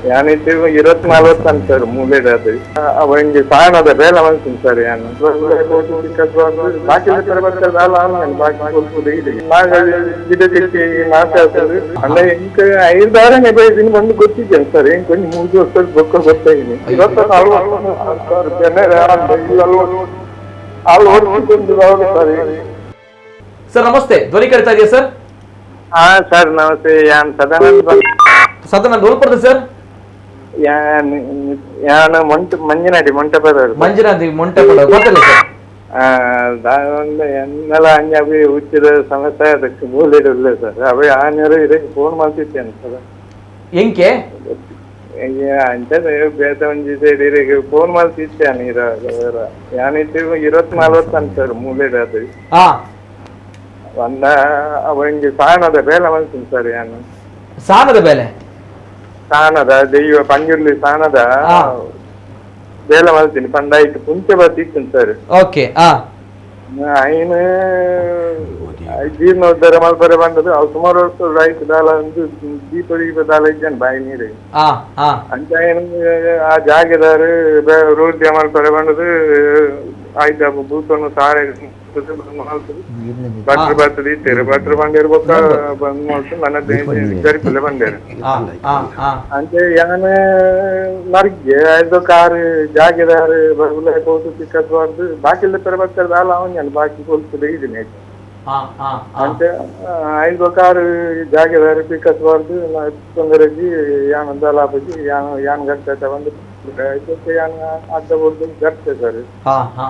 ಯಾನಿತ್ತು 24 ಅಂತ ಸರ್ ಮೂಲೆಡಾದ ಒಂಜಿ ಸಾಣದ ಬೇಲೆ ಮಲ್ತೀನಿ ಸರ್ ಯಾನು ಬಾಕಿ ದಾಲ ಬಾಕಿ ಕೊಲ್ಪುದು ಇದೆ ಗಿಡ ನಾಶ ಆಗ್ತದೆ ಅಲ್ಲ ಎಂಕ್ 5 ಬೈದಿನ ಬಂದು ಗೊತ್ತಿದ್ದೇನೆ ಸರ್ ಎಂಕ್ ಒಂಜಿ 3 ವರ್ಷ ಬೊಕ್ಕ ಗೊತ್ತಾಯಿನಿ 24 ಸರ್ ಸರ್. Sir ನಮಸ್ತೆ, ಧ್ವನಿ ಕೇಳ್ತಾ ಇದೆಯಾ ಸರ್? ಹಾ ಸರ್ ನಮಸ್ತೆ, ಯಾನ್ ಸದಾನಂದ. ಸದಾನಂದ್ ಓಲ್ಪಡ್ದು ಸರ್? ಯಾನ್ ಯಾನ್ ಮೊಂಟ ಮಂಜನಾಡಿ ಮೊಂಟಪದ. ಮಂಜುನಾಥ್ ಮೊಂಟಪದ ಗೊತ್ತಿಲ್ಲ ಸರ್. ಎನ್ನೆಲ ಅಂಜ ಅವಿ ಹುಚ್ಚಿದ ಸಮಸ್ಯೆ ಅದಕ್ಕೆ ಮೂಲೆ ಸರ್ ಅವೆ ಆನ್ಯರು ಇದಕ್ಕೆ ಫೋನ್ ಮಾಡ್ತಿದ್ದೇನೆ ಸರ್. ಎಂಕೆ ಅಂಚ ಬೇತ ಒಂಜಿ ಸೈಡ್ ಇರೆಗ್ ಫೋನ್ ಮಾಡ್ತಿದ್ದೇನೆ ಇರ ಯಾನಿತ್ತು 24 ಅಂತ ಸರ್ ಮೂಲೆಡಾದ. ಒಂದ ಒಂಜಿ ಸಾಣದ ಬೇಲೆ ಮಲ್ತೀನಿ ಸರ್ ಯಾನು. ಸಾಣದ ಬೇಲೆ? ಸಾಣದ ದೈವ ಪಂಜುರ್ಲಿ ಸಾಣದ ಬೇಲೆ ಮಲ್ತೀನಿ ಪಂಡಾಯ್ತು ಪುಂಚೆ ಬರ್ತಿತ್ತು ಸರ್. ಓಕೆ. ಐನು ಜೀರ್ಣೋದ್ಧಾರ ಮಲ್ಪರೆ ಬಂದದ್ದು ಅವು ಸುಮಾರು ವರ್ಷ ರೈಟ್ ದಾಲ ಒಂದು ದೀಪ ದೀಪ ದಾಲ ಇದ್ದಾನೆ ಬಾಯಿ ನೀರು. ಅಂಚ ಐನು ಆ ಜಾಗೆದಾರು ರೋಡ್ ಮಲ್ಪರೆ ಬಂದದ್ದು ಆಯ್ತು ಭೂತನ್ನು ಸಾರೆ ಭಟ್ರು ಬರ್ತದೆ ಇತ್ತೇರು ಭಟ್ರು ಬಂದೇರು ಬೊಕ್ಕ ಬಂದ್ ಮಾಡ್ತು ನನ್ನ ಗರಿಪುಲೆ ಬಂದೇರು. ಅಂಚೆ ಯಾನ ನರ್ಗೆ ಆಯ್ತು ಕಾರ್ ಜಾಗೆದಾರು ಬರುಲೆ ಪೋತು ಚಿಕ್ಕದ್ದು ಬಾರ್ದು ಬಾಕಿ ಪೆರ ಬರ್ತಾರೆ ದಾಲ ಅವನ್ ಬಾಕಿ ಕೊಲ್ಪುದು ಇದೀನಿ ಅಂಚೆ ಐದು ಕಾರ್ ಜಾಗೆದಾರು ಪಿಕತ್ ಬಾರ್ದು ತೊಂದರೆಜಿ ಯಾನ್ ದಾಲ ಆಪಜಿ ಯಾನ್ ಯಾನ್ ಗರ್ತೈತೆ ಬಂದು ಆಯ್ತು ಯಾನ್ ಅಡ್ಡ ಬುಡ್ದು ಗರ್ತೆ ಸರ್.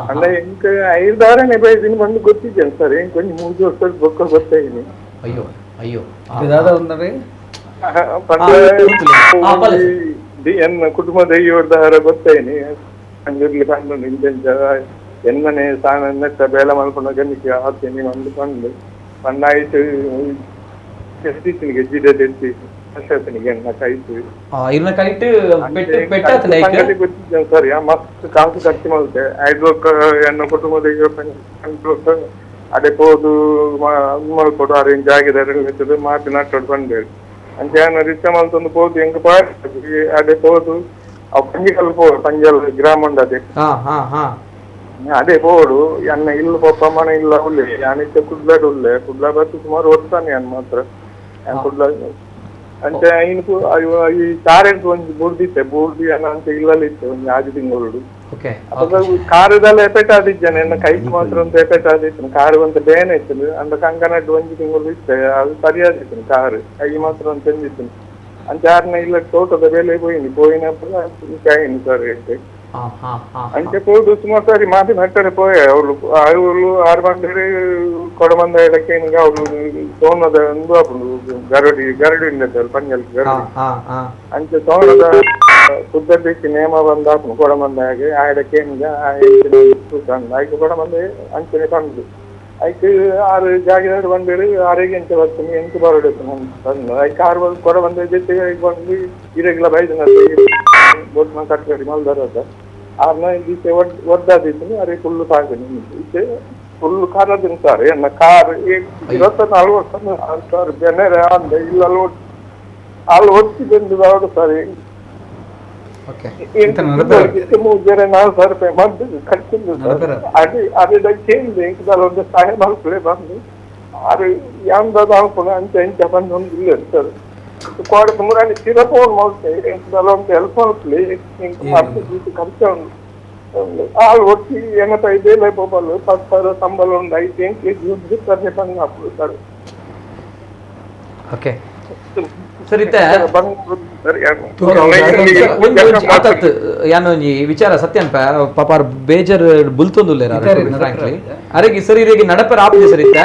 ಅಂದ್ರೆ ಎಂಕ್ 5 ಬೈದಿನ ಬಂದು ಗೊತ್ತಿದ್ದೇನೆ ಸರ್ ಎಂಕ್ ಒಂಜಿ 3 ವರ್ಷ ಬೊಕ್ಕ ಗೊತ್ತಾಯಿನಿ. ಅಯ್ಯೋ ಅಯ್ಯೋ. ಎನ್ನ ಕುಟುಂಬ ದೈವರ್ದಾರ ಗೊತ್ತಾಯಿನಿ ಅಂಜುರ್ಲಿ ಪಂಡು ಇಂಜೆಂಚ ಎನ್ನನೆ ಸಾಣ ನೆಟ್ಟ ಬೇಲೆ ಮಲ್ಪುನ ಗನ್ನಿಗೆ ಆತೀನಿ ಒಂದು ಪಂಡು ಪಂಡಾಯ್ತು ಗೆಜ್ಜಿದೆ ತೆತ್ತಿ ಅಷ್ಟೊತ್ತಿಗೆ ಎನ್ನ ಕೈತು. ಇರ್ನ ಕೈಟ್ ಪೆಟ್ಟು ಪೆಟ್ಟಾತನ ಐಕ್ ಗೊತ್ತಿದ್ದೇನೆ ಸರ್. ಯಾ ಮಸ್ತ್ ಕಾಸು ಖರ್ಚು ಮಲ್ತೆ ಐದು ಎನ್ನ ಕುಟುಂಬ ದೈವ ಅಡೆ ಪೋದು ಮಲ್ಪೊಡು ಅರೇಂಜ್ ಆಗಿದೆ ಮಾತಿ ನಟ್ಟೋಡು ಬಂದೇಳಿ ಅಂಚೆ ಯಾನ ರಿಚ ಮಲ್ತೊಂದು ಪೋದು ಎಂಕ್ ಪಾಡ್ ಅಡೆ ಪೋದು ಅವು ಪಂಜಿಕಲ್ ಪೋ ಪಂಜಲ್ ಗ್ರಾಮ ಉಂಡು ಅದೇ ಅದೇ ಪೋಡು ಎನ್ನ ಇಲ್ಲ ಪಪ್ಪ ಮನೆ ಇಲ್ಲ ಉಲ್ಲೆ ಯಾನಿತ್ತೆ ಕುಡ್ಲಾಡ್ ಉಲ್ಲೆ ಕುಡ್ಲ ಬತ್ತು ಸುಮಾರು ಓದ್ತಾನೆ ಯಾನ್ ಮಾತ್ರ ಯಾನ್ ಕುಡ್ಲ ಅಂಚೆ ಐನು ಈ ಕಾರೆಂಟ್ ಒಂಜಿ ಬುಡ್ದಿತ್ತೆ ಬುಡ್ದಿ ಅಂಚೆ ಇಲ್ಲಲ್ಲಿ ಇತ್ತು ಒಂಜಿ 6 ತಿಂಗಳು. ಕಾರದಲ್ಲ ಎಫೆಕ್ಟ್ ಆದಿದ್ದೇನೆ ಎನ್ನ ಕೈಗೆ ಮಾತ್ರ ಒಂದು ಎಫೆಕ್ಟ್ ಆದಿತ್ತು ಕಾರು ಒಂದು ಬೇನೆ ಇತ್ತು ಅಂದ್ರೆ ಕಂಕನಡ್ಡು ಒಂಜಿ ತಿಂಗಳು ಇತ್ತು ಅದು ಸರಿಯಾದಿತ್ತು ಕಾರು ಕೈ ಮಾತ್ರ ಒಂದು ಚೆಂದಿತ್ತು ಅಂಚೆ ಆರ್ನ ಇಲ್ಲ ತೋಟದ ಬೇಲೆ ಪೋಯಿನಿ ಪೋಯಿನప్పుడు ಐನು ಸರ್ ಅಂಚೆ ಪೋದು ಸುಮಾರು ಸಾರಿ ಮಾತಿ ನಟ್ಟರೆ ಪೋಯೆ ಅವಳು ಅವಳು ಆರು ಬಂದರೆ ಕೊಡಬಂದ ಇಡಕ್ಕೆ ಅವಳು ತೋಣದ ಒಂದು ಆಪುಂಡು ಗರಡಿ ಗರಡಿ ಉಂಡದ್ದು ಪಂಜಲ್ ಗರಡಿ ಅಂಚೆ ತೋಣದ ಕುದ್ದಕ್ಕೆ ನೇಮ ಬಂದ ಆಪುಂಡು ಕೊಡಬಂದ ಹಾಗೆ ಆ ಇಡಕ್ಕೆ ಆಯ್ಕೆ ಕೊಡಬಂದ ಅಂಚನೆ ತಂದು ಐಕ್ ಆರು ಜಾಗಿದಾಡು ಬಂದೇರು ಆರಿಗೆ ಎಂಚೆ ಬರ್ತೀನಿ ಎಂಚು ಬರಡು ತಂದು ಐಕ್ ಆರು ಕೊಡಬಂದ ಜೊತೆ ಬಂದು ಇರಗಿಲ್ಲ ಬೈದ ಬೊಟ್ಟು ಕಟ್ಕಡಿ ಮಲ್ದರ ಆರ್ನ ಈಚೆ ಒದ್ದಾದಿತ್ತು ಅರೆ ಫುಲ್ಲು ಸಾಕು ಈಚೆ ಫುಲ್ಲು ಖಾರ ತಿಂತಾರೆ ಎನ್ನ ಕಾರ್ 24 ವರ್ಷ ಸರ್ ಬೆನೆರೆ ಅಂದ ಇಲ್ಲ ಅಲ್ಲಿ ಒತ್ತಿ ಬಂದು ಸರ್. 3 4 ರೂಪಾಯಿ ಮದ್ದು ಖರ್ಚಿಂದು ಸರ್ ಅದೇ ಅದೇ ಚೇಂಜ್ ಒಂದು ಸಹಾಯ ಮಲ್ಪಲೆ ಬಂದು ಅದು ಯಾಂದದ ಅನ್ಕೊಂಡು ಅಂಚೆ ಇಂಚ ಬಂದು ಒಂದು ಇಲ್ಲ ಸರ್ ಕೋಡ ಮುರಾನಿ ಚಿರ ಫೋನ್ ಮಲ್ತೆ ಒಂದು ಹೆಲ್ಪ್ ಮಲ್ಪಲೆ ಮದ್ದು ಖರ್ಚು ಉಂಡು ಆಳು ಒಟ್ಟಿ 85 ಪೋಪಲ್ 10,000 ಸಂಬಳ ಉಂಡು 5 ಕೆ ಜಿ ಸರ್ ಬಂದು ಹಾಕುದು sir. Okay sir ಇತ್ತೆ ಯಾನ್ ಒಂಜಿ ವಿಚಾರ ಸತ್ಯನ್ಪ ಪಾಪ ಬೇಜಾರ್ ಬುಲ್ತೊಂದುಲ್ಲೇರ ಫ್ರಾಂಕ್ಲಿ ಅರೆಗೆ ಸರ್ ಇರೆಗೆ ನಡಪರ ಆಪುಜಿ ಸರ್ ಇತ್ತೆ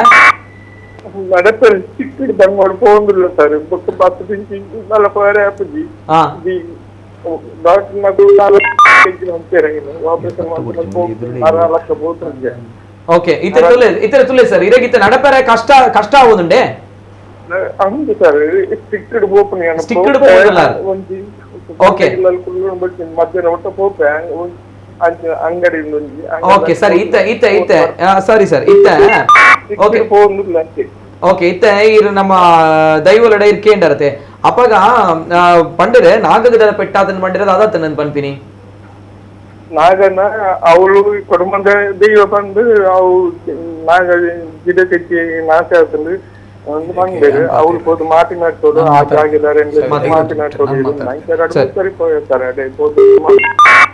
ನಡಪರ ಚಿಕ್ಕಿಡ್ ಬಂಗೋಡು ಪೋಂದುಲ್ಲ ಸರ್ ಬೊಕ್ಕ 10 ಪಿಂಚಿ ನಲ್ಲ ಪೋರೆ ಆಪುಜಿ ಡಾಕ್ಟರ್ ನಗು ಆಪರೇಷನ್ ಮಾಡ್ಕೊಂಡು ಲಕ್ಷ ಬೋತ್ರಂಜೆ. ಓಕೆ ಇತರ ತುಲೆ ಸರ್ ಇರೆಗೆ ಇತ್ತೆ ನಡಪರ ಕಷ್ಟ ಕಷ್ಟ ಆವುದುಂಡೆ ಅಂದು ಸರ್ ಸ್ಟಿಕ್ಡ್ ಪೋಪುನಿ ಸ್ಟಿಕ್ಡ್ ಪೋಪುನಲ್ಲ ಒಂಜಿ ಓಕೆ ಮಧ್ಯಾಹ್ನ ಒಟ್ಟ ಪೋಪೆ ಅಂಗಡಿ ಒಂಜಿ. ಓಕೆ ಸರ್ ಇತ್ತ ಇತ್ತ ಇತ್ತ ಸಾರಿ ಸರ್ ಇತ್ತ ಓಕೆ ಪೋಂದುಲ್ಲ ಓಕೆ ಇತ್ತ ಇರು ನಮ್ಮ ದೈವಲಡ ಇರ್ ಕೇಂಡರತೆ ಅಪಗ ಪಂಡರೆ ನಾಗಗದ ಪೆಟ್ಟಾತನ ಪಂಡಿರದ ಅದಾತನ ಪನ್ಪಿನಿ ನಾಗನ ಅವಳು ಕೊಡಮಂದ ದೈವ ಬಂದು ಅವು ನಾಗ ಗಿಡ ತೆಚ್ಚಿ ನಾಶ ಆಗ್ತದೆ ಒಂದು ಬಂದೇರು ಅವ್ರು ಪೋದು ಮಾತಿನಾಡ್ತೋಡು ಆ ಜಾಗಿದ್ದಾರೆ ಮಾತಿನಾಡ್ತೋಡು ಸರಿ ಹೋಗ್ತಾರೆ ಅದೇ ಪೋದು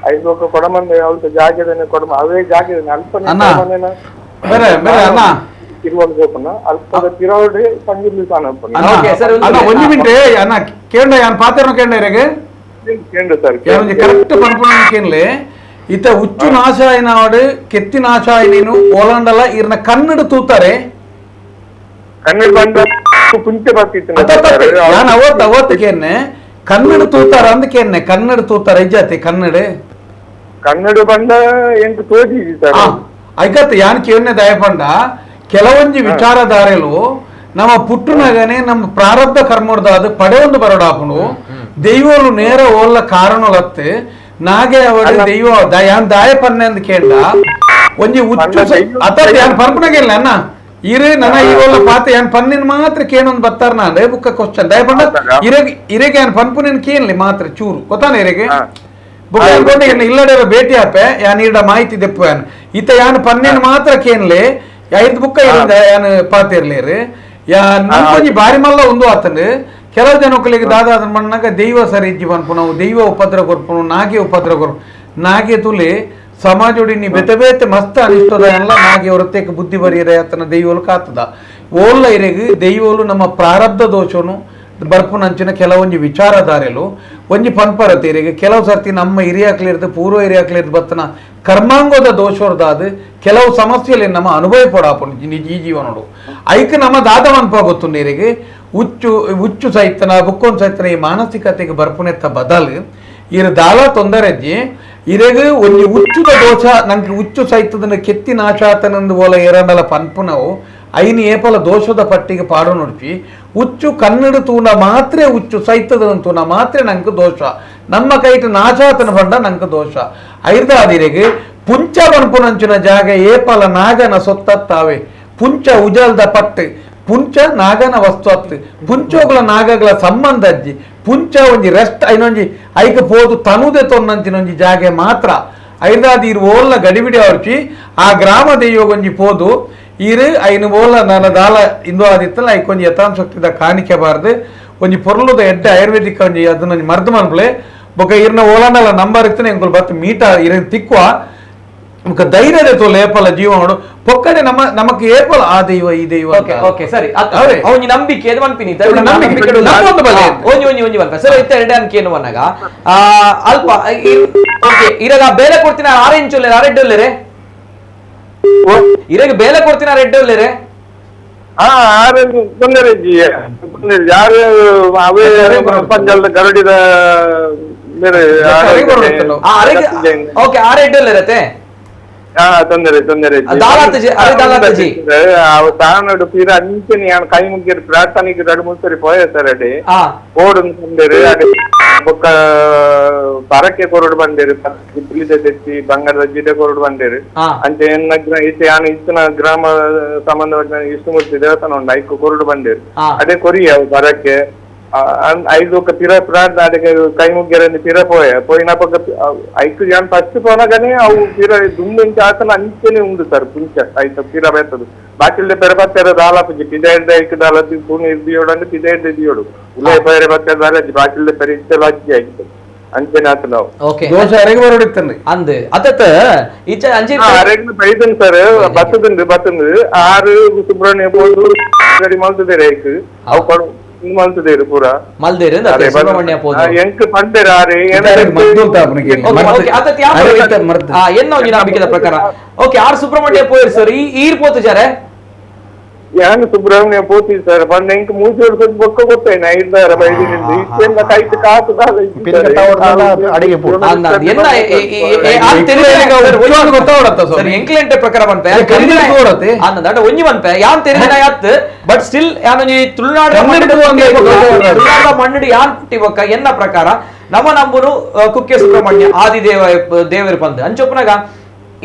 ಐದು ಕೊಡಮಂದ ಅವಳು ಜಾಗದನೆ ಕೊಡಮ ಅವೇ ಜಾಗದನೆ ಅಲ್ಪ ತಿರುವಲ್ ಅಲ್ಪದ ತಿರೋಡೆ ಪಂಜಿರ್ಲಿ ಅಣ್ಣ ಒಂಜಿ ಮಿನಿಟ್ ಅಣ್ಣ ಕೇಂದ್ರ ಯಾನ್ ಪಾತೆರ್ನ ಕೇಂದ್ರ ಇರೆಗ್ ಕೇಂದ್ರ ಸರ್ ಒಂಜಿ ಕರೆಕ್ಟ್ ಪನ್ಪುನ ಕೇನ್ಲೆ ಇತ ಉಚ್ಚು ನಾಶ ಆಯಿನವಾಡು ಕೆತ್ತಿ ನಾಶ ಆಯಿನೇನು ಓಲಾಂಡಲ ಇರ್ನ ಕನ್ನಡ ತೂತಾರೆ ಕನ್ನಡ ಬಂದ ಪುಂಚೆ ಬರ್ತಿತ್ತು ನಾನು ಅವತ್ತು ಅವತ್ತು ಕೇನ್ನೆ ಕನ್ನಡ ತೂತಾರ ಅಂದ ಕೇನ್ನೆ ಕನ್ನಡ ತೂತಾರ ಇಜ್ಜಾತಿ ಕನ್ನಡ ಕನ್ನಡ ಬಂದ ಎಂಟು ತೋಜಿ ಸರ್ ಐಕತ್ ಯಾನ್ ಕೇನ್ನೆ ದಯಪಂಡ ಕೆಲವೊಂಜಿ ವಿಚಾರಧಾರೆಲು ನಮ್ಮ ಪುಟ್ಟುನಗನೆ ನಮ್ಮ ಪ್ರಾರಬ್ಧ ಕರ್ಮರ್ದಾದ ಪಡೆಯೊಂದು ಬರೋಡಾಪುನು ದೈವಲು ನೇರ ಓಲ್ಲ ಕಾರಣಲತ್ತೆ ನಾಗೆ ಅವಳು ದೈವ ಯಾನ್ ದಾಯ ಪನ್ನೆ ಅಂದ್ ಕೇಂಡ ಒಂಜಿ ಉಚ್ಚು ಅತ ಯಾನ್ ಪರ್ಪುನಗಿಲ್ಲ ಅಣ್ಣ ಇರು ನನ್ನ ಈವಲ್ಲ ಪಾತೆ ಯಾನ್ ಪನ್ನಿನ ಮಾತ್ರ ಕೇನೊಂದು ಬತ್ತಾರ ನಾನು ಬುಕ್ಕ ಕ್ವಶನ್ ದಯಪಂಡ ಇರಗ್ ಇರೆಗೆ ಯಾನ್ ಪನ್ಪುನಿನ್ ಕೇನ್ಲಿ ಮಾತ್ರ ಚೂರು ಗೊತ್ತಾನೆ ಇರೆಗೆ ಬುಕ್ಕ ಅನ್ಕೊಂಡು ಇನ್ನು ಇಲ್ಲಡೆ ಭೇಟಿ ಆಪೆ ಯಾನ್ ಈಡ ಮಾಹಿತಿ ದೆಪ್ಪು ಯಾನ್ ಇತ ಯಾನ್ ಪನ್ನಿನ ಮಾತ್ರ ಕೇನ್ಲಿ ಐದು ಬುಕ್ಕ ಇರಿಂದ ಯಾನ್ ಪಾತಿರ್ಲೇರು ಯಾ ನನ್ಕೊಂಜಿ ಬಾರಿ ಮಲ್ಲ ಒಂದು ಆತನು ಕೆಲವು ಜನಕ್ಕಲಿಗೆ ದಾದ ಅದನ್ನ ಮಣ್ಣಾಗ ದೈವ ಸರಿ ಇಜ್ಜಿ ಪನ್ಪುನವು ದೈವ ಉಪದ್ರ ಕೊರ್ಪುನು ನಾಗೆ ಉಪದ್ರ ಕೊರ್ಪು ನಾಗೆ ತುಲಿ ಸಮಾಜೋಡಿ ನೀ ಬೆತೆ ಬೇತೆ ಮಸ್ತ್ ಅನಿಷ್ಟದ ಎಲ್ಲ ನಾಗೆ ಹೊರತೇಕ ಬುದ್ಧಿ ಬರಿಯರೆ ಆತನ ದೈವಲು ಕಾತದ ಓಲ್ಲ ಇರೆಗ್ ದೈವಲು ನಮ್ಮ ಪ್ರಾರಬ್ಧ ದೋಷನು ಬರ್ಪುನಂಚಿನ ಕೆಲವೊಂಜಿ ವಿಚಾರಧಾರೆಲು ಒಂಜಿ ಪನ್ಪರತೆ ಇರೆಗ್ ಕೆಲವು ಸರ್ತಿ ನಮ್ಮ ಹಿರಿಯಾಕ್ಲಿರ್ದು ಪೂರ್ವ ಹಿರಿಯಾಕ್ಲಿರ್ದು ಬತ್ತನ ಕರ್ಮಾಂಗದ ದೋಷರ್ದಾದ ಕೆಲವು ಸಮಸ್ಯೆಯಲ್ಲಿ ನಮ್ಮ ಅನುಭವ ಪಡಾಪುಂಡು ಈ ಜೀವನೋಡು ಐಕ್ ನಮ್ಮ ದಾದ ಮನ್ಪ ಗೊತ್ತುಂಡು ಇರೆಗ್ ಉಚ್ಚು ಉಚ್ಚು ಸೈತನ ಬುಕ್ಕೊಂದು ಸೈತನ ಈ ಮಾನಸಿಕತೆಗೆ ಬರ್ಪುನೆತ್ತ ಬದಲು ಇರು ದಾಲ ತೊಂದರೆಜ್ಜಿ ಇರೆಗ್ ಒಂಜಿ ಉಚ್ಚುದ ದೋಷ ನಂಗೆ ಉಚ್ಚು ಸೈತದನ್ನ ಕೆತ್ತಿ ನಾಶಾತನಂದು ಓಲ ಎರಡಲ ಪನ್ಪುನವು ಐನು ಏಪಲ ದೋಷದ ಪಟ್ಟಿಗೆ ಪಾಡು ನೋಡ್ಚಿ ಉಚ್ಚು ಕನ್ನಡ ತೂನ ಮಾತ್ರ ಉಚ್ಚು ಸೈತದನ ತೂನ ಮಾತ್ರ ನಂಗೆ ದೋಷ ನಮ್ಮ ಕೈಟ್ ನಾಶಾತನ ಬಂಡ ನಂಗೆ ದೋಷ ಐರ್ದಾದಿರೆಗ್ ಪುಂಚ ಪನ್ಪುನಂಚಿನ ಜಾಗ ಏಪಲ ನಾಗನ ಸೊತ್ತತ್ತಾವೆ ಪುಂಚ ಉಜಲ್ದ ಪಟ್ಟು ಪುಂಚ ನಾಗನ ವಸ್ತು ಅತ್ತು ಪುಂಚೋಗಳ ನಾಗಗಳ ಸಂಬಂಧ ಅಜ್ಜಿ ಪುಂಚ ಒಂಜಿ ರೆಸ್ಟ್ ಐನೊಂಜಿ ಐಕ ಪೋದು ತನುದೆ ತೊನ್ನಂಚಿನೊಂಜಿ ಜಾಗೆ ಮಾತ್ರ ಐದಾದಿ ಇರು ಓಲ್ಲ ಗಡಿಬಿಡಿ ಅವರ್ಚಿ ಆ ಗ್ರಾಮ ದೈವಗೊಂಜಿ ಪೋದು ಇರು ಐನು ಓಲ್ಲ ನನ್ನ ದಾಲ ಇಂದು ಆದಿತ್ತಲ್ಲ ಐಕೊಂಜಿ ಯಥಾಂಶಕ್ತಿದ ಕಾಣಿಕೆ ಬಾರ್ದು ಒಂಜಿ ಪೊರ್ಲುದ ಎಡ್ಡೆ ಆಯುರ್ವೇದಿಕ್ ಒಂಜಿ ಅದನ್ನೊಂಜಿ ಮರ್ದು ಮನ್ಪ್ಲೆ ಬೊಕ ಇರ್ನ ಓಲಾಂಡಲ ನಂಬರ್ ಇತ್ತನೆ ಎಂಕುಲು ಬತ್ತು ಮೀಟ ಇರ ತಿಕ್ವ ಬೊಕ ಧೈರ್ಯದ ತೋಲ್ ಏಪಲ ಜೀವನೋಡು ಪೊಕ್ಕಡೆ ನಮ್ಮ ನಮಕ್ ಏಪಲ ಆ ದೈವ ಈ ದೈವ ಓಕೆ ಓಕೆ ಸರಿ ಒಂಜಿ ನಂಬಿಕೆ ಅದು ಮನ್ಪಿನಿ ಒಂಜಿ ಒಂಜಿ ಒಂಜಿ ಮನ್ಪ ಸರ್ ಇತ್ತ ಎರಡೆ ಅನ್ಕೆ ಏನು ಅನ್ನಾಗ ಅಲ್ಪ ಓಕೆ ಇರಾಗ ಬೇಲೆ ಕೊಡ್ತೀನಿ ಆರೆಂಜ್ ಒಲ್ಲೇರೆ ಆರೆಡ್ ಒಲ್ಲೇರೆ ಇರಾಗ ಬೇಲೆ ಕೊಡ್ತೀನಿ ರೆಡ್ ಒಲ್ಲೇರೆ ತೊಂದರೆ ಯಾರು ಅವೇ ಪಂಜಲ್ದ ಗರಡಿದ ಬೇರೆ ಓಕೆ ಆರೆಡ್ ಒಲ್ಲೇರತ್ತೆ ತೊಂದರೆ ತೊಂದರೆ ತಾನಡು ತೀರ ಅಂಚನೆ ಯಾನ್ ಕೈ ಮುಗ್ಗಿರ್ ಪ್ರಾರ್ಥನೆಗೆ ಎರಡು ಮೂರು ಸರಿ ಪೋಯ ಸರ್ ಅಡೆ ಓಡು ಬಂದೇರು ಅಡೆ ಬೊಕ್ಕ ಪರಕೆ ಕೊರಡು ಬಂದೇರು ಪಿಲಿದ ತೆತ್ತಿ ಬಂಗಾರದ ಜಿಡೆ ಕೊರಡು ಬಂದೇರು ಅಂಚೆ ಎನ್ನ ಇತ್ತೆ ಯಾನ್ ಇತ್ತಿನ ಗ್ರಾಮ ಸಂಬಂಧಪಟ್ಟ ವಿಷ್ಣುಮೂರ್ತಿ ದೇವಸ್ಥಾನ ಉಂಟು ಐಕು ಕೊರಡು ಬಂದೇರು ಅದೇ ಕೊರಿಯ ಪರಕೆ ಐದು ಪಿರ ಪ್ರಾರ್ಥನೆ ಅದಕ್ಕೆ ಕೈ ಮುಗ್ಗಿರಂದು ಪಿರ ಪೋಯ ಪೋಯಿನ ಪಕ್ಕ ಐಕು ಯಾನ್ ಫಸ್ಟ್ ಪೋನಾಗನೆ ಅವು ಪಿರ ದುಂಬೆಂಚ ಆತನ ಅಂಚೆನೆ ಉಂಡು ಸರ್ ಪುಂಚ ಐತ ಪಿರ ಬೇತದು ಬಾಕಿಲ್ದೆ ಪೆರ ಬತ್ತೆರ ದಾಲ ಪುಜಿ ಪಿದ ಇಡ್ದ ಐಕು ದಾಲ ಪೂಣೆ ಇದ್ದಿಯೋಡು ಅಂದ್ರೆ ಪಿದ ಇಡ್ದ ಇದ್ದಿಯೋಡು ಉಲ್ಲೇ ಪೇರೆ ಬತ್ತೆರ ದಾಲ ಬಾಕಿಲ್ದೆ ಪೆರೆ ಇತ್ತೆ ಅಜ್ಜಿ ಆಗಿತ್ತು ಅಂಚೆನೆ ಆತ ನಾವು ದೋಷ ಅರೆಗೆ ಬರೋಡಿತ್ತನ್ರಿ ಅಂದ್ ಅತತ್ ಇಚ್ಚ ಅಂಚೆ ಅರೆಗ್ ಬೈದನ್ ಸರ್ ಬತ್ತದಂದು ಬತ್ತಂದು ಆರು ಸುಬ್ರಹ್ಮಣ್ಯ ಪೋದು ಗಡಿ ಮಲ್ತದೇರೆ ಐಕ್ ಅವು ಕೊಡು ಮಲ್ತದೇರು ಪೂರ ಮಲ್ದೇರು ಸುಬ್ರಹ್ಮಣ್ಯ ಪೋದು ಎಂಕ್ ಪಂಡೇರು ಆರೆ ಎನ್ನ ಒಂಜಿ ನಂಬಿಕೆದ ಪ್ರಕಾರ ಓಕೆ ಆರ್ ಸುಬ್ರಹ್ಮಣ್ಯ ಪೋಯಿರ್ ಸರ್ ಈ ಈರ್ ಪೋತು ಜಾರೆ ಯಾನ್ ಸುಬ್ರಹ್ಮಣ್ಯ ಪೋತಿ ಸರ್ ಪಂಡ ಎಂಕ್ ಮೂಜಿ ವರ್ಷದ ಬೊಕ್ಕ ಗೊತ್ತೇನೆ ಐದಾರ ಬೈದಿನಿಂದ ಇತ್ತೆಲ್ಲ ಕೈಟ್ ಕಾಸು ದಾಲ ಸರ್ ಎಂಕ್ಲೆಂಟೆ ಪ್ರಕಾರ ಪನ್ಪೆ ಅಂದ ಒಂಜಿ ಪನ್ಪೆ ಯಾನ್ ತೆರಿದಿನ ಯಾತ್ ಬಟ್ ಸ್ಟಿಲ್ ಯಾನೊಂಜಿ ತುಳುನಾಡ ತುಳುನಾಡ ಮಣ್ಣು ಯಾನ್ ಪುಟ್ಟಿ ಬೊಕ್ಕ ಎನ್ನ ಪ್ರಕಾರ ನಮ್ಮ ನಂಬುನು ಕುಕ್ಕೆ ಸುಬ್ರಹ್ಮಣ್ಯ ಆದಿದೇವ ದೇವರು ಪಂದ್ ಅಂಚೊಪ್ಪನಾಗ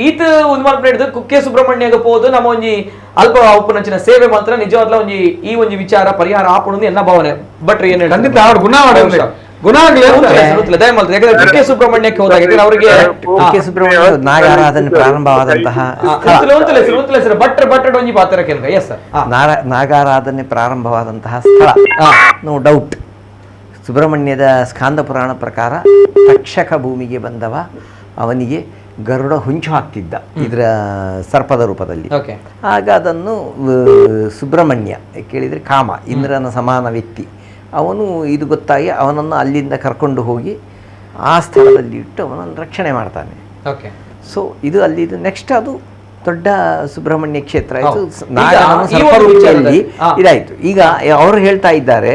ಈತ ಒಂದು ಮಲ್ಪನೇಡ್ದು ಕುಕ್ಕೆ ಸುಬ್ರಹ್ಮಣ್ಯಗ ಪೋದು ನಮ್ಮ ಒಂಜಿ ಅಲ್ಪ ಉಪ್ಪುನಂಚಿನ ಸೇವೆ ಮಾತ್ರ ನಿಜವಾದ್ಲ ಒಂಜಿ ಈ ಒಂಜಿ ವಿಚಾರ ಪರಿಹಾರ ಆಪುಣಂದು ಎನ್ನ ಭಾವನೆ. ಬಟ್ ಏನ್ ಖಂಡಿತ ಅವ್ರು ಗುಣ ಮಾಡೋದು ಗುಣ ಆಗ್ಲಿ ಅಂತ. ಯಾಕಂದ್ರೆ ಕುಕ್ಕೆ ಸುಬ್ರಹ್ಮಣ್ಯಕ್ಕೆ ಹೋದಾಗ ಅವರಿಗೆ ಕುಕ್ಕೆ ಸುಬ್ರಹ್ಮಣ್ಯ ನಾಗಾರಾಧನೆ ಪ್ರಾರಂಭವಾದಂತಹ ಭಟ್ರ ಭಟ್ರ ಒಂಜಿ ಪಾತ್ರ ಎಸ್ ಸರ್. ನಾಗಾರಾಧನೆ ಪ್ರಾರಂಭವಾದಂತಹ ಸ್ಥಳ, ನೋ ಡೌಟ್. ಸುಬ್ರಹ್ಮಣ್ಯದ ಸ್ಕಾಂದ ಪುರಾಣ ಪ್ರಕಾರ ತಕ್ಷಕ ಭೂಮಿಗೆ ಬಂದವ ಅವನಿಗೆ ಗರುಡ ಹೊಂಚು ಹಾಕ್ತಿದ್ದ ಇದರ ಸರ್ಪದ ರೂಪದಲ್ಲಿ. ಆಗ ಅದನ್ನು ಸುಬ್ರಹ್ಮಣ್ಯ ಕೇಳಿದರೆ ಕಾಮ ಇಂದ್ರನ ಸಮಾನ ವ್ಯಕ್ತಿ ಅವನು, ಇದು ಗೊತ್ತಾಗಿ ಅವನನ್ನು ಅಲ್ಲಿಂದ ಕರ್ಕೊಂಡು ಹೋಗಿ ಆ ಸ್ಥಳದಲ್ಲಿ ಇಟ್ಟು ಅವನನ್ನು ರಕ್ಷಣೆ ಮಾಡ್ತಾನೆ. ಸೊ ಇದು ಅಲ್ಲಿದ್ದು. ನೆಕ್ಸ್ಟ್ ಅದು ದೊಡ್ಡ ಸುಬ್ರಹ್ಮಣ್ಯ ಕ್ಷೇತ್ರ ಆಯಿತು, ನಾಗನನ್ನು ಸರ್ಪರೂಪಿಯಲ್ಲಿ ಇದಾಯಿತು. ಈಗ ಅವರು ಹೇಳ್ತಾ ಇದ್ದಾರೆ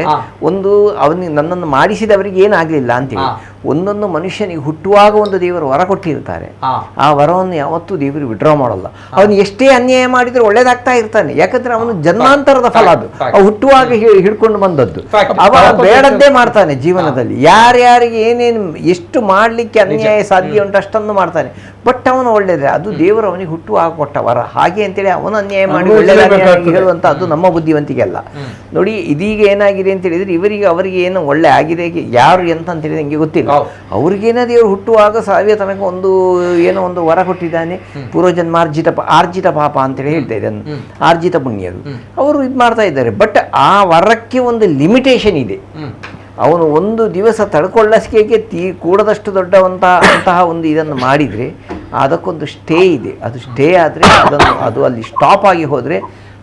ಒಂದು ಅವನಿಗೆ ನನ್ನನ್ನು ಮಾಡಿಸಿದವರಿಗೆ ಏನಾಗಲಿಲ್ಲ ಅಂತೇಳಿ. ಒಂದೊಂದು ಮನುಷ್ಯನಿಗೆ ಹುಟ್ಟುವಾಗ ಒಂದು ದೇವರು ವರ ಕೊಟ್ಟಿರ್ತಾರೆ, ಆ ವರವನ್ನು ಯಾವತ್ತೂ ದೇವರು ವಿಡ್ರಾ ಮಾಡಲ್ಲ. ಅವನು ಎಷ್ಟೇ ಅನ್ಯಾಯ ಮಾಡಿದರೂ ಒಳ್ಳೇದಾಗ್ತಾ ಇರ್ತಾನೆ, ಯಾಕಂದ್ರೆ ಅವನು ಜನ್ಮಾಂತರದ ಫಲ ಅದು, ಅವು ಹುಟ್ಟುವಾಗ ಹಿಡ್ಕೊಂಡು ಬಂದದ್ದು. ಅವ ಬೇಡದ್ದೇ ಮಾಡ್ತಾನೆ ಜೀವನದಲ್ಲಿ, ಯಾರ್ಯಾರಿಗೆ ಏನೇನು ಎಷ್ಟು ಮಾಡಲಿಕ್ಕೆ ಅನ್ಯಾಯ ಸಾಧ್ಯ ಉಂಟು ಅಷ್ಟನ್ನು ಮಾಡ್ತಾನೆ. ಬಟ್ ಅವನು ಒಳ್ಳೇದೇ, ಅದು ದೇವರು ಅವನಿಗೆ ಹುಟ್ಟುವಾಗ ಕೊಟ್ಟ ವರ. ಹಾಗೆ ಅಂತೇಳಿ ಅವನು ಅನ್ಯಾಯ ಮಾಡಿ ಒಳ್ಳೆಯದಾಗಿ ಹೇಳುವಂಥದ್ದು ನಮ್ಮ ಬುದ್ಧಿವಂತಿಕೆ ಅಲ್ಲ. ನೋಡಿ ಇದೀಗ ಏನಾಗಿದೆ ಅಂತ ಹೇಳಿದ್ರೆ ಇವರಿಗೆ ಅವರಿಗೆ ಏನು ಒಳ್ಳೆ ಆಗಿದೆ ಯಾರು ಎಂತ ಅಂತ ಹೇಳಿದ್ರೆ ನನಗೆ ಗೊತ್ತಿಲ್ಲ. ಅವ್ರಿಗೇನ ದೇವರು ಹುಟ್ಟುವಾಗ ಸಾವಿಯ ತನಕ ಒಂದು ಏನೋ ಒಂದು ವರ ಕೊಟ್ಟಿದ್ದಾನೆ, ಪೂರ್ವಜನ್ಮಾರ್ಜಿತ ಆರ್ಜಿತ ಪಾಪ ಅಂತೇಳಿ ಹೇಳ್ತಾ ಇದ್ದಾನೆ, ಆರ್ಜಿತ ಪುಣ್ಯರು ಅವರು ಇದು ಮಾಡ್ತಾ ಇದ್ದಾರೆ. ಬಟ್ ಆ ವರಕ್ಕೆ ಒಂದು ಲಿಮಿಟೇಷನ್ ಇದೆ. ಅವನು ಒಂದು ದಿವಸ ತಡ್ಕೊಳ್ಳಸಿಕೆ ಕೂಡದಷ್ಟು ದೊಡ್ಡವಂತಹ ಅಂತಹ ಒಂದು ಇದನ್ನು ಮಾಡಿದರೆ ಅದಕ್ಕೊಂದು ಸ್ಟೇ ಇದೆ. ಅದು ಸ್ಟೇ ಆದರೆ ಅದನ್ನು ಅದು ಅಲ್ಲಿ ಸ್ಟಾಪ್ ಆಗಿ ಹೋದರೆ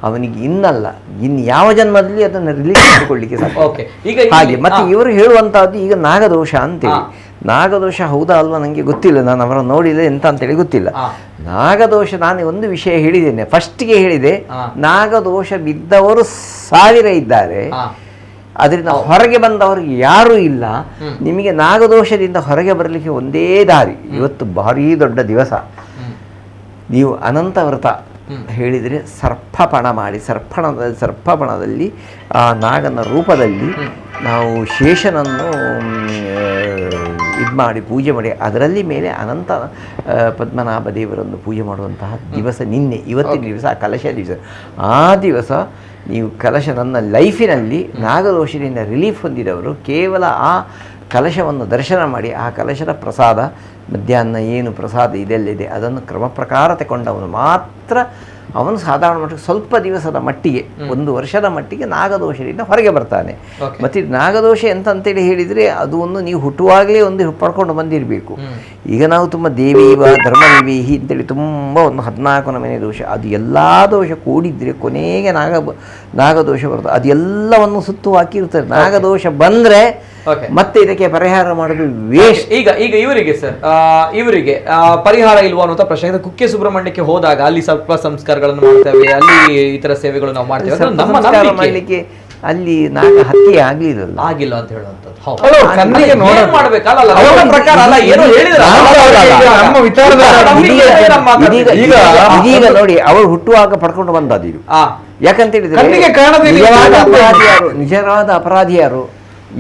ಅವನಿಗೆ ಇನ್ನಲ್ಲ ಇನ್ನು ಯಾವ ಜನ್ಮದಲ್ಲಿ ಅದನ್ನು ರಿಲೀಸ್ ಮಾಡಿಕೊಳ್ಳಿಕ್ಕೆ ಸಾಧ್ಯ. ಈಗ ಹಾಗೆ ಮತ್ತೆ ಇವರು ಹೇಳುವಂತಹದ್ದು ಈಗ ನಾಗದೋಷ ಅಂತೇಳಿ. ನಾಗದೋಷ ಹೌದಾ ಅಲ್ವಾ ನನಗೆ ಗೊತ್ತಿಲ್ಲ, ನಾನು ಅವರನ್ನು ನೋಡಿಲ್ಲ ಎಂತ ಅಂತೇಳಿ ಗೊತ್ತಿಲ್ಲ. ನಾಗದೋಷ ನಾನು ಒಂದು ವಿಷಯ ಹೇಳಿದ್ದೇನೆ, ಫಸ್ಟ್ಗೆ ಹೇಳಿದೆ, ನಾಗದೋಷ ಬಿದ್ದವರು 1000 ಇದ್ದಾರೆ, ಅದರಿಂದ ಹೊರಗೆ ಬಂದವರಿಗೆ ಯಾರೂ ಇಲ್ಲ. ನಿಮಗೆ ನಾಗದೋಷದಿಂದ ಹೊರಗೆ ಬರಲಿಕ್ಕೆ ಒಂದೇ ದಾರಿ, ಇವತ್ತು ಭಾರೀ ದೊಡ್ಡ ದಿವಸ, ನೀವು ಅನಂತ ವ್ರತ ಹೇಳಿದರೆ ಸರ್ಪಪಣ ಮಾಡಿ, ಸರ್ಪಪಣದಲ್ಲಿ ಆ ನಾಗನ ರೂಪದಲ್ಲಿ ನಾವು ಶೇಷನನ್ನು ಇದು ಮಾಡಿ ಪೂಜೆ ಮಾಡಿ ಅದರಲ್ಲಿ ಮೇಲೆ ಅನಂತ ಪದ್ಮನಾಭ ದೇವರನ್ನು ಪೂಜೆ ಮಾಡುವಂತಹ ದಿವಸ ನಿನ್ನೆ, ಇವತ್ತಿನ ದಿವಸ ಆ ಕಲಶ ದಿವಸ. ಆ ದಿವಸ ನೀವು ಕಲಶ, ನನ್ನ ಲೈಫಿನಲ್ಲಿ ನಾಗದೋಷದಿಂದ ರಿಲೀಫ್ ಹೊಂದಿದವರು ಕೇವಲ ಆ ಕಲಶವನ್ನು ದರ್ಶನ ಮಾಡಿ ಆ ಕಲಶದ ಪ್ರಸಾದ ಮಧ್ಯಾಹ್ನ ಏನು ಪ್ರಸಾದ ಇದೆಲ್ಲಿದೆ ಅದನ್ನು ಕ್ರಮ ಪ್ರಕಾರ ತಗೊಂಡವನು ಮಾತ್ರ ಅವನು ಸಾಧಾರಣ ಮಟ್ಟಿಗೆ ಸ್ವಲ್ಪ ದಿವಸದ ಮಟ್ಟಿಗೆ, ಒಂದು ವರ್ಷದ ಮಟ್ಟಿಗೆ ನಾಗದೋಷದಿಂದ ಹೊರಗೆ ಬರ್ತಾನೆ. ಮತ್ತು ನಾಗದೋಷ ಎಂತ ಅಂತೇಳಿ ಹೇಳಿದರೆ ಅದು ಒಂದು ನೀವು ಹುಟ್ಟುವಾಗಲೇ ಒಂದು ಪಡ್ಕೊಂಡು ಬಂದಿರಬೇಕು. ಈಗ ನಾವು ತುಂಬ ದೇವೀವ ಧರ್ಮದೇವೀಹಿ ಅಂತೇಳಿ ತುಂಬ ಒಂದು 14 ನಮೂನೆ ದೋಷ, ಅದು ಎಲ್ಲ ದೋಷ ಕೂಡಿದರೆ ಕೊನೆಗೆ ನಾಗದೋಷ ಬರ್ತದೆ. ಅದೆಲ್ಲವನ್ನು ಸುತ್ತು ಹಾಕಿರ್ತಾರೆ. ನಾಗದೋಷ ಬಂದರೆ ಮತ್ತೆ ಇದಕ್ಕೆ ಪರಿಹಾರ ಮಾಡೋದು ವೇಸ್ಟ್. ಈಗ ಈಗ ಇವರಿಗೆ ಸರ್, ಇವರಿಗೆ ಪರಿಹಾರ ಇಲ್ವಾ ಅನ್ನುವಂಥ ಪ್ರಶ್ನೆ. ಕುಕ್ಕೆ ಸುಬ್ರಹ್ಮಣ್ಯಕ್ಕೆ ಹೋದಾಗ ಅಲ್ಲಿ ಸರ್ಪ ಸಂಸ್ಕಾರಗಳನ್ನು ಮಾಡ್ತೇವೆ, ಅಲ್ಲಿ ಇತರ ಸೇವೆಗಳು ನಾವು ಮಾಡ್ತೇವೆ. ಮಾಡಲಿಕ್ಕೆ ಅಲ್ಲಿ ನಾಗ ಹತ್ಯೆ ಆಗ್ಲಿಲ್ಲ ಆಗಿಲ್ಲ ಅಂತ ಹೇಳುವಂಥದ್ದು. ಇದೀಗ ನೋಡಿ ಅವರು ಹುಟ್ಟುವಾಗ ಪಡ್ಕೊಂಡು ಬಂದದ್ದು ಇದು. ಯಾಕಂತ ಹೇಳಿದ್ರೆ ನಿಜವಾದ ಅಪರಾಧಿ ಯಾರು,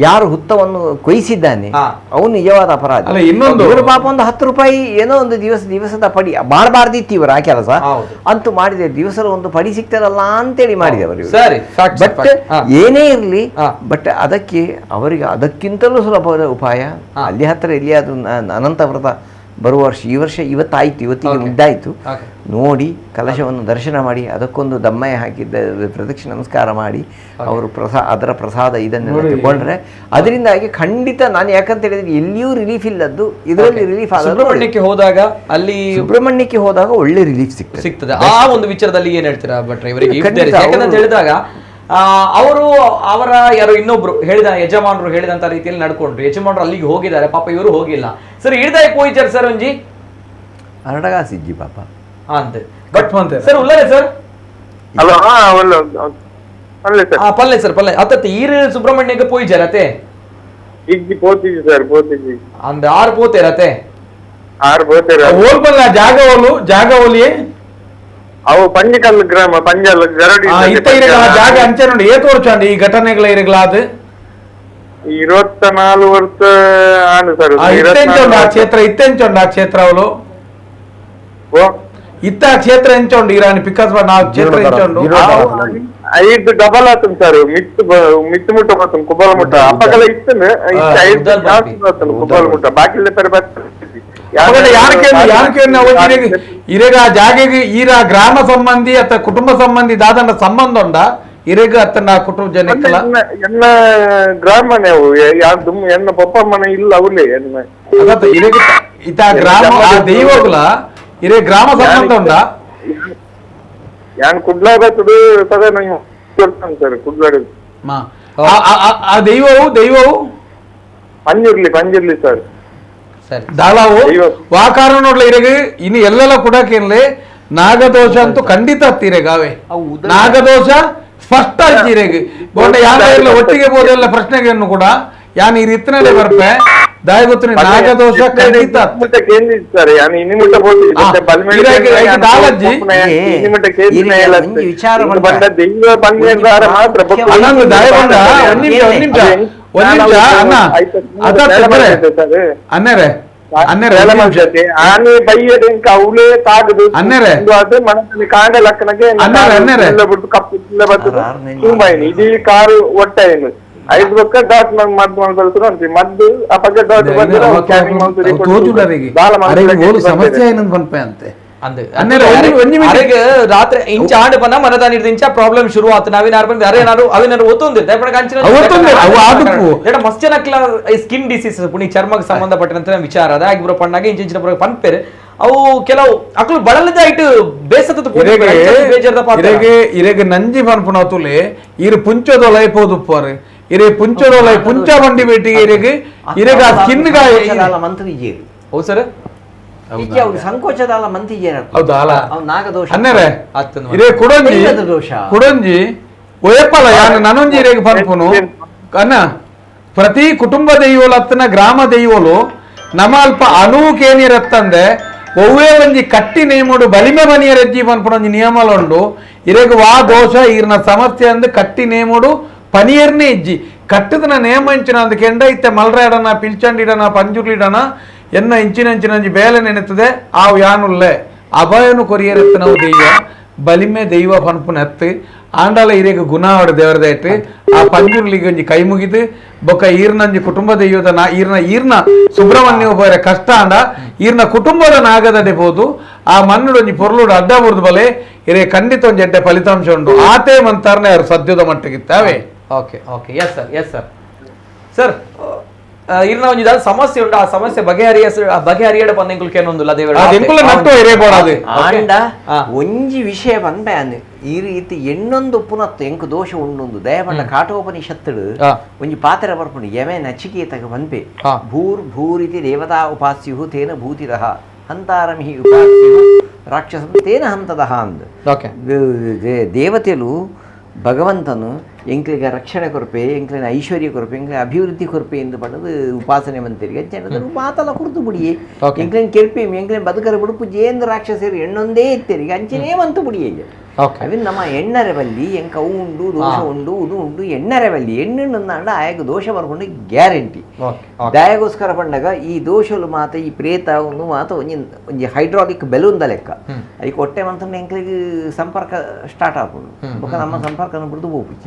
ಯಾರು ಹುತ್ತವನ್ನು ಕೊಯ್ಸಿದ್ದಾನೆ ಅವನು ನಿಜವಾದ ಅಪರಾಧಿ. ಇನ್ನೊಂದು ಇವರು ಪಾಪ ಒಂದು 10 ರೂಪಾಯಿ ಏನೋ ಒಂದು ದಿವಸದ ಪಡಿ ಮಾಡಬಾರ್ದಿತ್ತು ಇವರ ಆ ಕೆಲಸ ಅಂತೂ ಮಾಡಿದೆ, ದಿವಸದ ಒಂದು ಪಡಿ ಸಿಗ್ತಾರಲ್ಲ ಅಂತೇಳಿ ಮಾಡಿದವರು. ಬಟ್ ಏನೇ ಇರಲಿ, ಬಟ್ ಅದಕ್ಕೆ ಅವರಿಗೆ ಅದಕ್ಕಿಂತಲೂ ಸುಲಭವಾದ ಉಪಾಯ ಅಲ್ಲಿ ಹತ್ತಿರ ಎಲ್ಲಿಯಾದ್ರೂ ಅನಂತ ವ್ರತ ಬರುವ ವರ್ಷ, ಈ ವರ್ಷ ಇವತ್ತಾಯಿತು, ಇವತ್ತಿಗೆ ಮುದ್ದಾಯಿತು ನೋಡಿ, ಕಲಶವನ್ನು ದರ್ಶನ ಮಾಡಿ, ಅದಕ್ಕೊಂದು ದಮ್ಮಯ ಹಾಕಿದ್ದ ಪ್ರದಕ್ಷಿಣೆ ನಮಸ್ಕಾರ ಮಾಡಿ ಅವರು ಅದರ ಪ್ರಸಾದ ಇದನ್ನೆಲ್ಲ ತಗೊಂಡ್ರೆ ಅದರಿಂದಾಗಿ ಖಂಡಿತ ನಾನು ಯಾಕಂತ ಹೇಳಿದ್ರೆ ಎಲ್ಲಿಯೂ ರಿಲೀಫ್ ಇಲ್ಲದ್ದು ಇದರಲ್ಲಿ ರಿಲೀಫ್ ಆದ. ಸುಬ್ರಹ್ಮಣ್ಯಕ್ಕೆ ಹೋದಾಗ ಅಲ್ಲಿ ಸುಬ್ರಹ್ಮಣ್ಯಕ್ಕೆ ಹೋದಾಗ ಒಳ್ಳೆ ರಿಲೀಫ್ ಸಿಗ್ತದೆ. ಆ ಒಂದು ವಿಚಾರದಲ್ಲಿ ಏನ್ ಹೇಳ್ತೀರಾ ಭಟ್ರೆ ಇವರಿಗೆ? ಯಾಕಂತ ಹೇಳಿದಾಗ ಅವರು ಅವರ ಯಾರೋ ಇನ್ನೊಬ್ರು ಹೇಳಿದ ಯಜಮಾನರು ಹೇಳಿದಂತ ರೀತಿಯಲ್ಲಿ ನಡ್ಕೊಂಡ್ರು, ಯಜಮಾನರು ಅಲ್ಲಿಗೆ ಹೋಗಿದ್ದಾರೆ, ಪಾಪ ಇವರು ಹೋಗಿಲ್ಲ ಸರ್. ಹಿಡ್ದಾಯ್ ಪೋಯಿಚಾರ್ ಸರ್ ಒಂಜಿ ಅರಡಗಾಸಿಜ್ಜಿ ಪಾಪ ಅಂತ ಸರ್ ಉಲ್ಲರೆ ಸರ್. ಪಲ್ಲೆ ಸರ್ ಪಲ್ಲೆ ಅತ್ತ ಈರು ಸುಬ್ರಹ್ಮಣ್ಯಕ್ಕೆ ಪೋಯಿಚಾರ ಅತ್ತೆ ಅಂದ ಆರು ಪೋತೇರತ್ತೆ ಓಲ್ ಪಲ್ಲ ಜಾಗ ಓಲು ಜಾಗ ಓಲಿಯೇ ಅವು ಪಂಜಿಕಲ್ ಗ್ರಾಮ ಪಂಜಲ್ ಗರಡಿ ಇತ್ತ ಇರಗಳ ಜಾಗ ಅಂಚೆ ನೋಡಿ ಏತ್ ವರ್ಷ ಈ ಘಟನೆಗಳ ಇರಗಳಾದ 24 ವರ್ಷ ಆಂಡ್ ಸರ್. ಇತ್ತೆಂಚ ಉಂಡು ಆ ಕ್ಷೇತ್ರ, ಇತ್ತೆಂಚ ಉಂಡು ಆ ಕ್ಷೇತ್ರ ಅವಳು ಇತ್ತ ಕ್ಷೇತ್ರ ಎಂಚ ಉಂಡು ಇರಾನಿ ಪಿಕಾಸ್ ನಾ ಕ್ಷೇತ್ರ ಎಂಚ ಉಂಡು ಐದು ಡಬಲ್ ಆತನ್ ಸರ್ ಮಿತ್ತು ಮಿತ್ತು ಮುಟ್ಟ ಬರ್ತನ್ ಕುಬ್ಬಲ ಮುಟ್ಟ ಅಪ್ಪಗಲ ಇತ್ತನ ಐದು ಜಾಸ್ತಿ ಬರ್ತನ್ ಕುಬ್ಬಲ ಮುಟ್ಟ ಬಾಕಿ ಪೆರೆ ಇರೆಗ ಆ ಜಾಗೆಗೆ ಈರ ಗ್ರಾಮ ಸಂಬಂಧಿ ಅತ್ತ ಕುಟುಂಬ ಸಂಬಂಧಿ ದಾದನ ಸಂಬಂಧ ಉಂಡ ಇರೆಗ ಅತ್ತ ಕುಟುಂಬ ಜನಕ್ಕೆಲ್ಲ ಎನ್ನ ಗ್ರಾಮನೆ ಅವು ಯಾರ್ದು ಎನ್ನ ಪಪ್ಪ ಮನೆ ಇಲ್ಲ ಅವಲೇ ಎನ್ನ ಅದತ್ತ ಇರೆಗ ಇತ ಗ್ರಾಮ ಆ ದೈವಗುಲ ಇರೆ ಗ್ರಾಮ ಸಂಬಂಧ ಉಂಡ ಯಾನ್ ಕುಡ್ಲ ಬರ್ತದೆ ಸದಾ ನಂಗೆ ಸರ್ ಕುಡ್ಲಾಡು ಆ ದೈವವು ದೈವವು ಪಂಜಿರ್ಲಿ ಪಂಜಿರ್ಲಿ ಸರ್ ಸರಿ ದಾಳಾವು ವಾ ಕಾರಣ ನೋಡ್ಲ ಇರೆಗ ಇನ್ನು ಎಲ್ಲೆಲ್ಲ ಕುಡಕೇನ್ಲೆ ನಾಗದೋಷ ಅಂತೂ ಖಂಡಿತ ಹತ್ತಿರೆಗಾವೆ ನಾಗದೋಷ ಸ್ಪಷ್ಟ ಇರೆಗ್ ಬೋಂಡ ಯಾರ ಎಲ್ಲ ಒಟ್ಟಿಗೆ ಬೋದೆಲ್ಲ ಪ್ರಶ್ನೆಗಳನ್ನು ಕೂಡ ಯಾನ್ ಈ ರೀತಿನಲ್ಲೇ ಬರ್ಪೆ ದಾಯ ಗೊತ್ತು ನಾಗದೋಷ ಖಂಡಿತ ಅನ್ನರೇ ಅನ್ನರೇ ಆನೆ ಬೈಯದೆ ಅವಳೇ ತಾಗದು ಅನ್ನರೇ ಮನಸ್ಸಲ್ಲಿ ಕಾಂಡ ಲಕ್ಕನಗೆ ಬಿಟ್ಟು ಕಪ್ಪು ಬರ್ತದೆ ತುಂಬಾ ಏನು ಇಡೀ ಕಾರು ಒಟ್ಟ ಏನು ಐದು ಬೊಕ್ಕ ಡಾಟ್ ಮದ್ದು ಮಲ್ಪಲ್ತು ಅಂತಿ ಮದ್ದು ಅಪಗ ಡಾಟ್ ಸಮಸ್ಯೆ ಏನಂತ ಪನ್ಪೆ ಅಂತೆ ರಾತ್ರಿ ಇಂಚ ಆಂಡ್ ಬನ್ನ ಮನದಾನ ಇಂಚ ಪ್ರಾಬ್ಲಮ್ ಶುರು ಆತು ನಾವಿನಾರು ಬಂದು ಅರೆ ಏನಾರು ಅವಿನಾರು ಒತ್ತೊಂದಿರ್ತೆ ಮಸ್ತ್ ಜನಕ್ಲ ಸ್ಕಿನ್ ಡಿಸೀಸ್ ಪುಣಿ ಚರ್ಮಕ್ಕೆ ಸಂಬಂಧಪಟ್ಟಂತ ವಿಚಾರ ಅದ ಆಗಿಬ್ರು ಪಣ್ಣಾಗ ಇಂಚ ಇಂಚಿನ ಪನ್ಪೇರು ಅವು ಕೆಲವು ಅಕ್ಲು ಬಳಲದ ಐಟ್ ಬೇಸತ್ತ ಇರೆಗೆ ನಂಜಿ ಪನ್ಪುನ ತುಲೆ ಇರು ಪುಂಚದೊಲೈ ಪೋದುಪ್ಪಾರು ಇರೆ ಪುಂಚದೊಲೈ ಪುಂಚ ಬಂಡಿ ಬೇಟಿಗೆ ಇರೆಗೆ ಇರೆಗ ಆ ಸ್ಕಿನ್ ಮಂತ್ರಿ ಹೌದು ಸರ್ ಸಂಕೋಚದಾಲ ಮಂತಿ ಹೌದಾ ನಾಗದೋಷ ಅನ್ನರೇ ಇರೇ ಕುಡೊಂಜಿ ಕುಡೊಂಜಿ ಒಯಪ್ಪಲ ಯಾನು ನನೊಂಜಿ ಇರೆಗೆ ಪನ್ಪುನು ಅನ್ನ ಪ್ರತಿ ಕುಟುಂಬ ದೈವೋಲು ಅತ್ತನ ಗ್ರಾಮ ದೈವೋಲು ನಮ್ಮ ಅಲ್ಪ ಅನೂಕೇನಿರತ್ತಂದೆ ಒವ್ವೇ ಒಂಜಿ ಕಟ್ಟಿ ನೇಮುಡು ಬಲಿಮೆ ಬನಿಯ ರಜ್ಜಿ ಪನ್ಪುನ ಒಂಜಿ ನಿಯಮಲುಂಡು ಇರೆಗ್ ವಾ ದೋಷ ಈರ್ನ ಸಮಸ್ಯೆ ಅಂದ್ ಕಟ್ಟಿ ನೇಮುಡು ಪನಿಯರ್ನೇ ಇಜ್ಜಿ ಕಟ್ಟದನ ನೇಮ ಇಂಚಿನ ಅಂದ್ ಕೆಂಡ ಇತ್ತೆ ಮಲ್ರಾಡನ ಪಿಲ್ಚಂಡಿಡನ ಪಂಜುರ್ಲಿಡನ ಎನ್ನ ಇಂಚಿನ ಇಂಚಿನ ಒಂಜಿ ಬೇಲೆ ನೆನೆತದೆ ಆವು ಯಾನುಲ್ಲೆ ಅಭಯನು ಕೊರಿಯರೆತ್ತನವು ದೈವ ಬಲಿಮೆ ದೈವ ಪನ್ಪುನ ಎತ್ತು ಆಂಡಾಲ ಇರೆಗ್ ಗುಣ ಆವಡು ದೇವರದಾಯ್ತು ಆ ಪಂಜುರ್ಲಿಗೆ ಒಂಜಿ ಕೈ ಮುಗಿದು ಬೊಕ್ಕ ಈರ್ನಂಜಿ ಕುಟುಂಬ ದೈವದ ನಾ ಈರ್ನ ಈರ್ನ ಸುಬ್ರಹ್ಮಣ್ಯ ಬೋರೆ ಕಷ್ಟ ಅಂಡ ಈರ್ನ ಕುಟುಂಬದ ನಾಗದಡೆ ಬೋದು ಆ ಮಣ್ಣುಡು ಒಂಜಿ ಪೊರ್ಲುಡು ಅಡ್ಡ ಬುರ್ದು ಬಲೆ ಇರೆ ಖಂಡಿತ ಒಂಜಿ ಎಡ್ಡೆ ಫಲಿತಾಂಶ ಉಂಡು ಆತೇ ಮಂತಾರನೆ ಅವ್ರು ಸದ್ಯದ ಮಟ್ಟಿಗಿತ್ತಾವೆ. Okay okay yes sir yes sir sir ಇರ್ನ ಒಂಜಿ ದಾದ ಸಮಸ್ಯೆ ಉಂಟು ಆ ಸಮಸ್ಯೆ ಬಗೆಹರಿಯ ಬಗೆಹರಿಯಡ ಪಂದೆಂಕುಲ್ ಕೇನೊಂದುಲ್ಲ ದೇವರ ಎಂಕುಲ ನಟ್ಟು ಇರೇಬೋಡದು ಆಂಡ ಒಂಜಿ ವಿಷಯ ಪನ್ಪೆ ಈ ರೀತಿ ಎಣ್ಣೊಂದು ಪುನತ್ತು ಎಂಕು ದೋಷ ಉಂಡೊಂದು ದಯಪಂಡ ಕಾಟೋಪನಿಷತ್ತುಡು ಒಂಜಿ ಪಾತ್ರ ಬರ್ಪುಂಡು ಯಮೆ ನಚಿಕೇತಕ ಪನ್ಪೆ ಭೂರ್ ಭೂರಿತಿ ದೇವತಾ ಉಪಾಸ್ಯು ತೇನ ಭೂತಿರಹ ಹಂತಾರಮಿಹಿ ಉಪಾಸ್ಯು ರಾಕ್ಷಸಂ ತೇನ ಹಂತದಹ ಅಂದ್ ದೇವತೆಲು ಭಗವಂತನು ಎಂಕ್ಲಿಗೆ ರಕ್ಷಣೆ ಕೊರಪೆ ಎಂಕ್ಲಿನ ಐಶ್ವರ್ಯ ಕೊರಪೆ ಎಂಕ್ಲಿನ ಅಭಿವೃದ್ಧಿ ಕೊರಪೆ ಎಂದು ಪಡೆದು ಉಪಾಸನೆ ಮಂತಿರಿಗೆ ಜನರು ಮಾತಲ್ಲ ಕುರ್ತು ಬಿಡಿಯೇ ಎಂಕ್ಲಿನ ಕೆರ್ಪೆ ಎಂಕ್ಲಿನ ಬದುಕರ ಬಿಡುಪು ಜೇಂದ್ರ ರಾಕ್ಷಸರು ಎಣ್ಣೊಂದೇ ಇತ್ತರಿಗೆ ಅಂಚನೇ ಮಂತು ಬಿಡಿಯೇ ಅವಿನ್ ನಮ್ಮ ಎಣ್ಣರೆ ಬಲ್ಲಿ ಎಂಕ ಅವು ಉಂಡು ದೋಷ ಉಂಡು ಉದು ಉಂಡು ಎಣ್ಣರೆ ಬಲ್ಲಿ ಎಣ್ಣೆಣ್ಣಂದಾಂಡ ಆಯಾಗ ದೋಷ ಬರ್ಕೊಂಡು ಗ್ಯಾರಂಟಿ ದಯಗೋಸ್ಕರ ಪಂಡಗ ಈ ದೋಷಲು ಮಾತ ಈ ಪ್ರೇತ ಒಂದು ಮಾತ ಒಂಜಿ ಒಂಜಿ ಹೈಡ್ರಾಲಿಕ್ ಬೆಲೂನ್ದ ಲೆಕ್ಕ ಅದಕ್ಕೆ ಹೊಟ್ಟೆ ಮಂತಂಡ ಎಂಕ್ಲಿಗೆ ಸಂಪರ್ಕ ಸ್ಟಾರ್ಟ್ ಆಪುಂಡು ಬೊಕ್ಕ ನಮ್ಮ ಸಂಪರ್ಕನ ಬಿಡ್ದು ಹೋಗ್ಬಿಚ್ಚಿ.